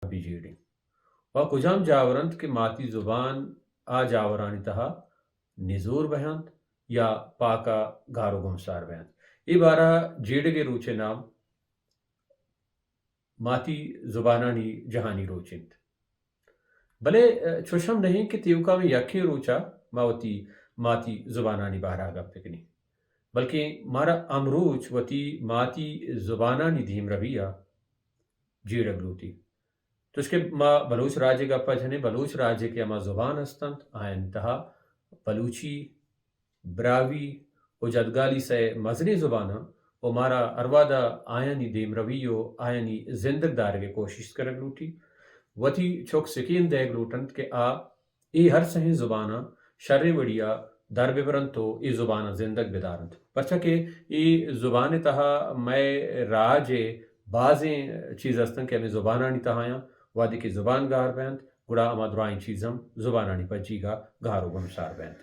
بہ جیڑیں۔ و کجام جاور انت کہ ماتی زبان آ جاورانی تہا نزور بہ انت یا پاکا گار و گمسار بہ انت۔ اے بارہ جیڑگے روچے نام ماتی زبانانی جہانی روچ انت۔ بلے، ء، چوش ہم نہ انت کہ تیوکا ہمے یکیں روچا ما وتی ماتی زبانانی بارہ گپ بکنیں، بلکیں مارا ہمروچ وتی ماتی زبانانی دیمروی ء جیڑگ لوٹی۔ چوشکہ ما بلوچ راج ء گپ ء جنیں، بلوچ راج ء کہ ہما زبان ہست انت، آیانی تہا بلوچی، براہوئی و جدگالی سئے مزنیں زبان انت و مارا ہر وہد ء آیانی دیمروی و آیانی زندگ دارگ ء کوشست کنگ لوٹی۔ وتی چک سکین دئیگ لوٹ انت کہ آ اے ہر سہیں زباناں شریں وڑی ء در بہ برنت و اے زباناں زندگ بہ دارنت۔ پرچا کہ اے زبان ء تہا مئے راج ء بازیں چیز ہستن کہ ہمے زبانانی تہا آیاں، وہدے کہ زبان گار بینت، گڑا ہما درائیں چیز ہم زبانانی پجیگا گار و گمسار بینت۔